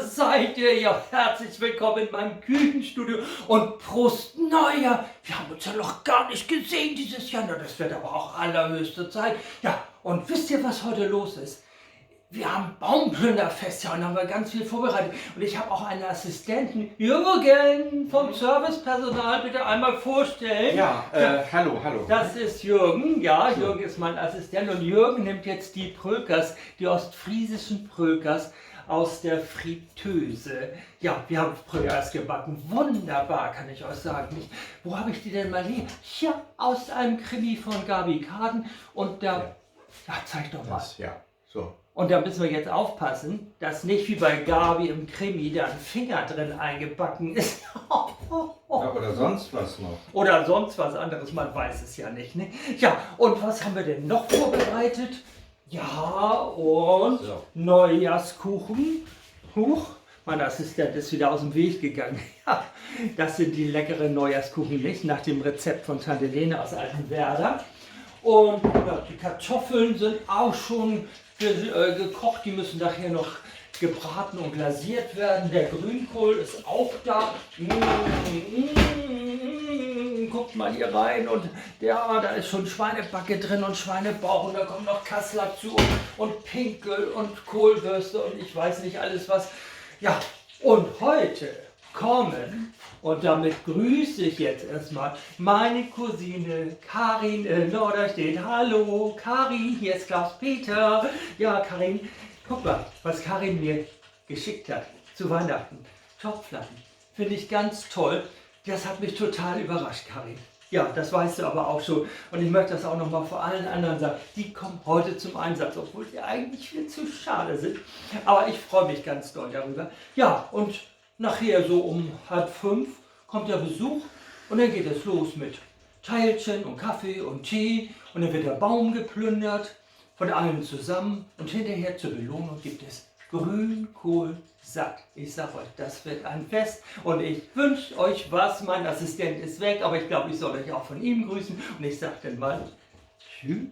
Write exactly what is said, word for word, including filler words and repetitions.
seid ihr? Ja, herzlich willkommen in meinem Küchenstudio und Prost Neujahr. Wir haben uns ja noch gar nicht gesehen dieses Jahr. Na, das wird aber auch allerhöchste Zeit. Ja, und wisst ihr, was heute los ist? Wir haben Baumplünderfest, ja, und da haben wir ganz viel vorbereitet. Und ich habe auch einen Assistenten. Jürgen vom Servicepersonal, bitte einmal vorstellen. Ja, äh, hallo, hallo. Das ist Jürgen. Ja, Jürgen ist mein Assistent. Und Jürgen nimmt jetzt die Prökers, die ostfriesischen Prökers aus der Friteuse. Ja, wir haben Prökers gebacken. Wunderbar, kann ich euch sagen. Nicht? Wo habe ich die denn mal her? Hier aus einem Krimi von Gabi Kaden. Und da, ja, zeig doch mal. Das, ja. So. Und da müssen wir jetzt aufpassen, dass nicht wie bei Gabi im Krimi da ein Finger drin eingebacken ist. Ja, oder sonst was noch. Oder sonst was anderes, man weiß es ja nicht, ne? Ja, und was haben wir denn noch vorbereitet? Ja, und so. Neujahrskuchen. Huch, mein Assistent ist wieder aus dem Weg gegangen. Ja, das sind die leckeren Neujahrskuchen, nicht? Nach dem Rezept von Tante Lene aus Altenwerder. Und ja, die Kartoffeln sind auch schon ge äh, gekocht. Die müssen nachher noch gebraten und glasiert werden. Der Grünkohl ist auch da. Mm, mm, mm, mm, guckt mal hier rein und ja, da ist schon Schweinebacke drin und Schweinebauch und da kommt noch Kassler zu und, und Pinkel und Kohlwürste und ich weiß nicht alles was. Ja, und heute kommen, und damit grüße ich jetzt erstmal meine Cousine Karin in Norderstedt. Hallo, Karin, hier ist Klaus-Peter. Ja, Karin, guck mal, was Karin mir geschickt hat zu Weihnachten. Topflappen. Finde ich ganz toll. Das hat mich total überrascht, Karin. Ja, das weißt du aber auch schon. Und ich möchte das auch noch mal vor allen anderen sagen. Die kommen heute zum Einsatz, obwohl sie eigentlich viel zu schade sind. Aber ich freue mich ganz doll darüber. Ja, und nachher so um halb fünf kommt der Besuch und dann geht es los mit Teilchen und Kaffee und Tee und dann wird der Baum geplündert von allen zusammen und hinterher zur Belohnung gibt es Grünkohlsack. Ich sag euch, das wird ein Fest und ich wünsch euch was. Mein Assistent ist weg, aber ich glaube, ich soll euch auch von ihm grüßen und ich sag dann mal Tschüss.